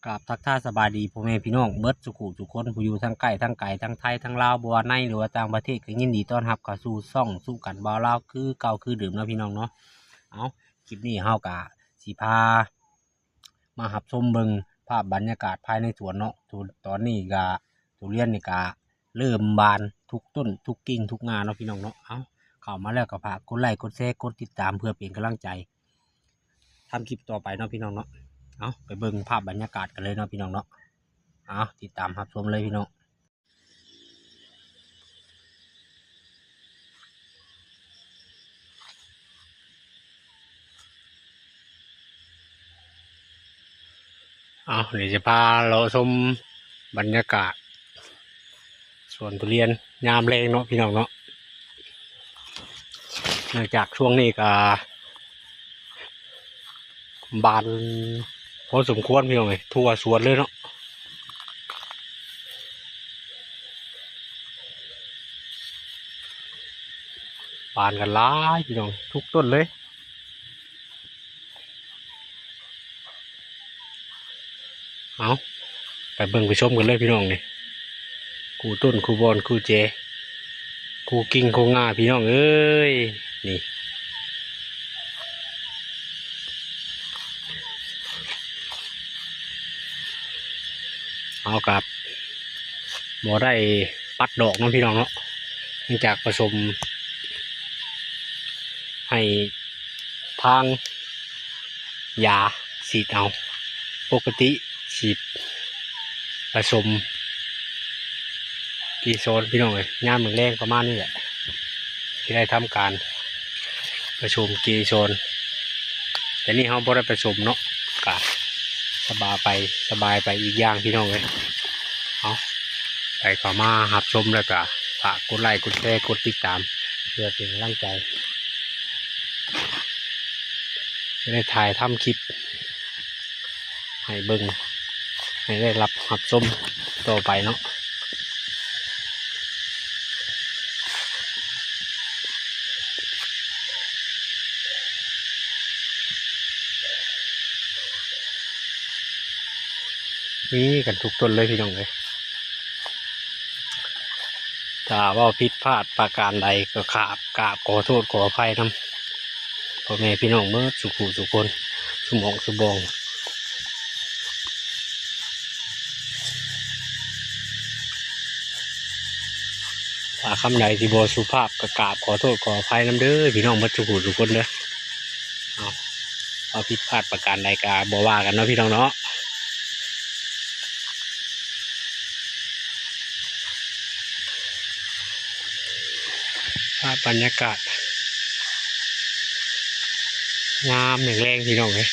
ກາບທັກທາຍສະບາຍດີພໍ່ແມ່ພີ່ນ້ອງເບິດສູ່ຜູ້ສູ່ຄົນ ຜູ້ຢູ່ທັງໃກ້ທັງໄກ ທັງໄທທັງລາວ ບໍ່ວ່າໃນ ຫຼືວ່າຕ່າງປະເທດ ກໍຍິນດີຕ້ອນຮັບເຂົ້າສູ່ຊ່ອງສູ່ກັນບ່າວລາວ ຄືເກົ່າຄືເດີມເນາະພີ່ນ້ອງເນາະ. ເອົາ ຄລິບນີ້ເຮົາກະຊິພາ ມາຮັບຊົມເບິ່ງພາບບັນຍາກາດພາຍໃນສວນເນາະ. ຕອນນີ້ກະທຸລຽນນີ້ກະເລີ່ມບານທຸກຕົ້ນທຸກກິ່ງທຸກງ່າເນາະພີ່ນ້ອງເນາະ. ເອົາ ເຂົ້າມາແລ້ວກໍຝາກກົດໄລ ກົດແຊ ກົດຕິດຕາມ ເພື່ອເປັນກຳລັງໃຈທຳຄລິບຕໍ່ໄປເນາະພີ່ນ້ອງເນາະ. ເອົາ ໄປເບິ່ງພາບບັນຍາກາດກັນເລີຍເນາະພີ່ນ້ອງເນາະ. ເອົາ ຕິດຕາມຮັບຊົມເລີຍພີ່ນ້ອງ. ເອົາ ດຽວຈະພາເລາະຊົມບັນຍາກາດສວນທຸລຽນຍາມແລງເນາະພີ່ນ້ອງເນາະ. ເນື່ອງຈາກຊ່ວງນີ້ກໍບານພໍສົມຄວນພີ່ນ້ອງເອີຍ ທົ່ວສວນເລີຍເນາະ. ບານກັນຫຼາຍພີ່ນ້ອງ ທຸກຕົ້ນເລີຍ. ເອົາ ໄປເບິ່ງໄປຊົມກັນເລີຍພີ່ນ້ອງນີ້ ຄູ່ຕົ້ນຄູ່ບ່ອນຄູ່ແຈ ຄູ່ກິ່ງຄູ່ງ່າພີ່ນ້ອງເອີຍ ນີ້. ເຮົາກໍບໍ່ໄດ້ປັດດອກເນາະພີ່ນ້ອງເນາະ ເນື່ອງຈາກປະສົມໃຫ້ທາງຢາສີດເອົາ. ປົກກະຕິຊິປະສົມເກສອນພີ່ນ້ອງເອີຍ ຍາມແລງໆປະມານນີ້ແຫຼະ ຊິໄດ້ທຳການປະສົມເກສອນ. ແຕ່ນີ້ເຮົາບໍ່ໄດ້ປະສົມເນາະ ກະສະບາຍໄປ ສະບາຍໄປອີກຢ່າງພີ່ນ້ອງເອີຍ. ເອົາ ໃຜເຂົ້າມາຮັບຊົມແລ້ວກະຝາກກົດໄລ ກົດແຊ ກົດຕິດຕາມ ເພື່ອເປັນກຳລັງໃຈ ຈະໄດ້ຖ່າຍທຳຄລິບໃຫ້ເບິ່ງ ໃຫ້ໄດ້ຮັບ ຮັບຊົມຕໍ່ໄປເນາະ. ມີກັນທຸກຕົ້ນເລີຍພີ່ນ້ອງເອີຍ. ຖ້າເວົ້າຜິດພາດປະການໃດກໍຂາບ ກາບຂໍໂທດຂໍອະໄພນຳພໍ່ແມ່ພີ່ນ້ອງເບິດສູ່ຜູ້ສູ່ຄົນ ສູ່ໝ່ອງສູ່ບ່ອນ. ຖ້າຄຳໃດທີ່ບໍ່ສຸພາບກໍກາບຂໍໂທດຂໍອະໄພນຳເດີພີ່ນ້ອງເບິດສູ່ຜູ້ສູ່ຄົນເດີ. ເອົາ ເວົ້າຜິດພາດປະການໃດກໍບໍ່ວ່າກັນເນາະພີ່ນ້ອງເນາະ. ພາບບັນຍາກາດຍາມແລງໆ ພີ່ນ້ອງເອີຍ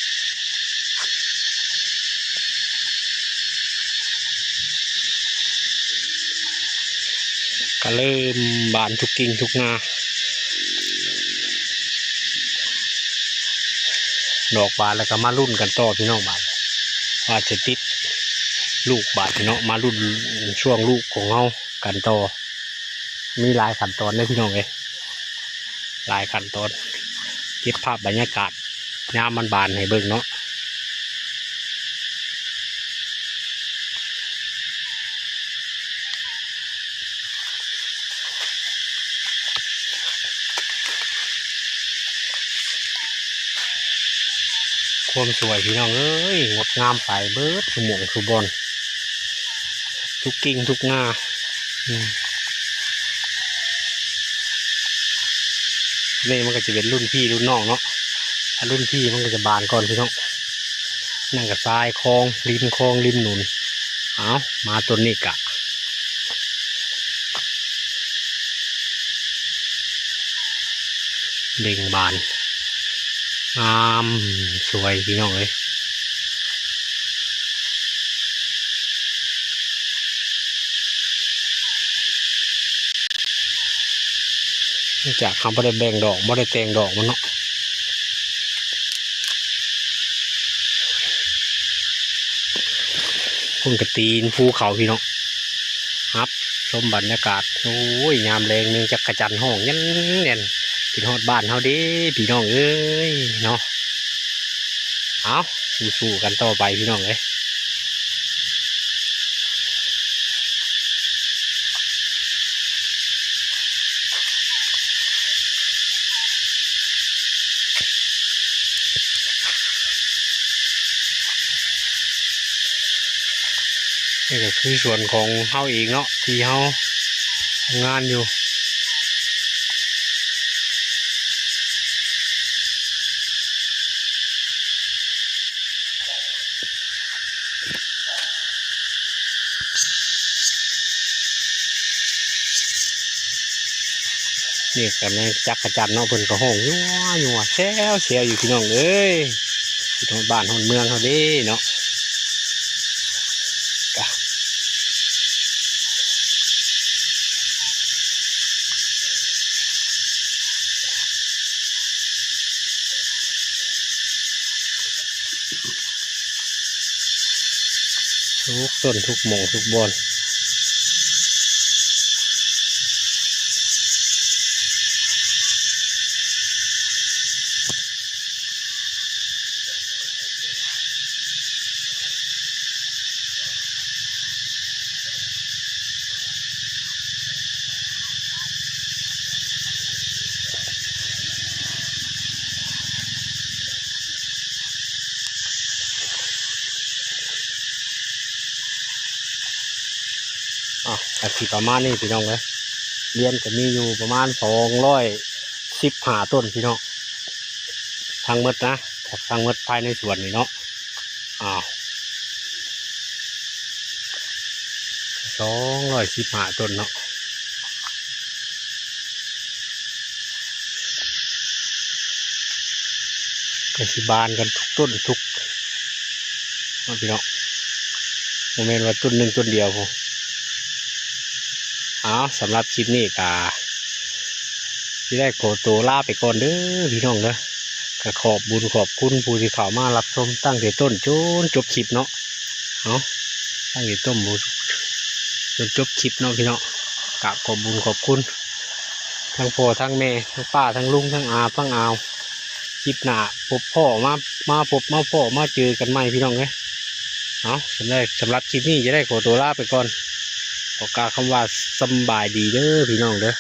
ກະເລີ່ມບານທຸກກິ່ງທຸກງ່າ ດອກບານແລ້ວກໍມາລຸ້ນກັນຕໍ່ພີ່ນ້ອງ ບາດວ່າຈະຕິດລູກບາດນີ້ເນາະ ມາລຸ້ນຊ່ວງລູກຂອງເຮົາກັນຕໍ່. ມີຫຼາຍຂັ້ນຕອນເດີພີ່ນ້ອງເອີຍ ຫຼາຍຂັ້ນຕອນ ເກັບພາບບັນຍາກາດຍາມມັນບານໃຫ້ເບິ່ງເນາະ. ຄວາມສວຍພີ່ນ້ອງເອີຍ ງົດງາມໄປເບິດສູ່ໝ່ອງສູ່ບ່ອນ ທຸກກິ່ງທຸກງ່າ. ອືມ ນີ້ມັນກໍຈະເປັນລຸ້ນພີ່ລຸ້ນນ້ອງເນາະ ຖ້າລຸ້ນພີ່ມັນກໍຈະບານກ່ອນພີ່ນ້ອງ. ນັ້ນກໍຊາຍຄອງ ລິມຄອງລິມໜຸນ. ເອົາ ມາຕົ້ນນີ້ກະເບັ່ງບານ ງາມສວຍພີ່ນ້ອງເອີຍ. ເນື່ອງຈາກເຮົາບໍ່ໄດ້ແບ່ງດອກ ບໍ່ໄດ້ແຕ່ງດອກມັນເນາະ ພຸ້ນກະຕີນພູເຂົາພີ່ນ້ອງ ຮັບຊົມບັນຍາກາດ. ໂອ້ຍ ຍາມແລງແມງຈັກກະຈັນຮ້ອງແຫຍ່ນໆ ຂຶ້ນຮອດບ້ານເຮົາເດ້ພີ່ນ້ອງເອີຍເນາະ. ເອົາ ສູ້ໆກັນຕໍ່ໄປພີ່ນ້ອງເອີຍ. ນີ້ກໍຄືສວນຂອງເຮົາເອງເນາະ ທີ່ເຮົາທຳງານຢູ່. ນີ້ກໍແມ່ນຈັກກະຈັນເນາະ ເພິ່ນກໍຮ້ອງຍົວໆ ແຊວໆ ຢູ່ພີ່ນ້ອງເອີຍ. ຄິດຮອດບ້ານຮອດເມືອງເຮົາເດ້ເນາະ. ກະ ທຸກຕົ້ນ ທຸກໝ່ອງ ທຸກບ່ອນ. ອ່ະ ກະຊິປະມານນີ້ພີ່ນ້ອງເອີຍ. ລຽນກໍມີຢູ່ປະມານສອງຮ້ອຍສິບຫ້າຕົ້ນພີ່ນ້ອງ ທັງໝົດນະ ທັງໝົດພາຍໃນສວນນີ້ເນາະ. ອ້າວ ສອງຮ້ອຍສິບຫ້າຕົ້ນເນາະ. ກໍຊິບານກັນທຸກຕົ້ນທຸກ ເນາະພີ່ນ້ອງ ບໍ່ແມ່ນວ່າຕົ້ນໜຶ່ງຕົ້ນດຽວພຸ້ນ. ເອົາ ສຳລັບຄລິບນີ້ກະຊິໄດ້ຂໍໂຕລາໄປກ່ອນເດີພີ່ນ້ອງເດີ. ກະຂອບບຸນຂອບຄຸນຜູ້ທີ່ເຂົ້າມາຮັບຊົມຕັ້ງແຕ່ຕົ້ນຈົນຈົບຄລິບເນາະ. ເອົາ ຕັ້ງແຕ່ຕົ້ນຈົນຈົບຄລິບເນາະພີ່ນ້ອງ. ກະຂອບບຸນຂອບຄຸນທັງພໍ່ທັງແມ່ ທັງປ້າທັງລຸງ ທັງອາທັງອາວ. ຄລິບໜ້າພົບພໍ້ມາ ມາພົບມາພໍ້ມາເຈີກັນໃໝ່ພີ່ນ້ອງເອີຍ. ເອົາ ສຳລັບ ສຳລັບຄລິບນີ້ຈະໄດ້ຂໍໂຕລາໄປກ່ອນ. ຂໍກ່າວຄຳວ່າສຳບາຍດີເດີພີ່ນ້ອງເດີ.